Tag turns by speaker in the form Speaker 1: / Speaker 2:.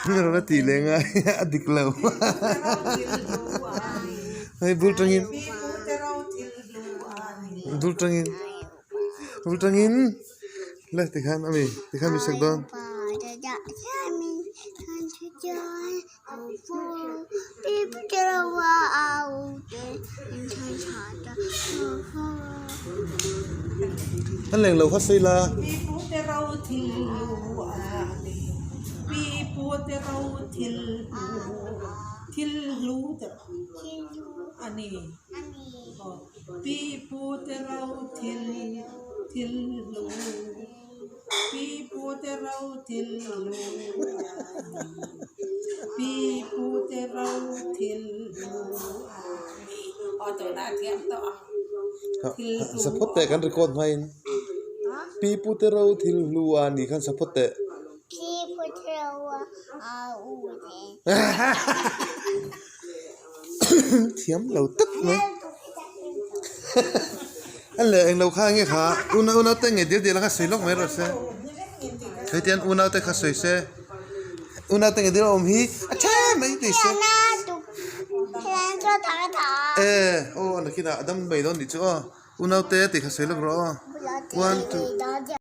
Speaker 1: Rawn a tih leh ngai a dik lo. Hei bul tangin bul tangin bul tangin le tikhan a mi tikhan mi sak dawn. An leng lo kha sawi la.
Speaker 2: Pi pu te ro thil lu a ni. Pi pu te ro thil lu a ni. Aw tunah a thiam tawh ang. Thil hlu.
Speaker 1: Saphawt teh kan record hmain. Pi pu te ro thil hlu a ni khan saphawt teh.
Speaker 3: Pi pu te ro a u ni.
Speaker 1: Thiam lo tak mai. A leh englo kha nge kha una una te nge dil dil a kha sawi lawk mai rawh se hetiang una te kha sawi se una te nge dil a awm hi a ṭhem mai tih se e aw nakinah a dam mai dawn tih chu aw unau te tih kha sawi lawk rawh aw one two.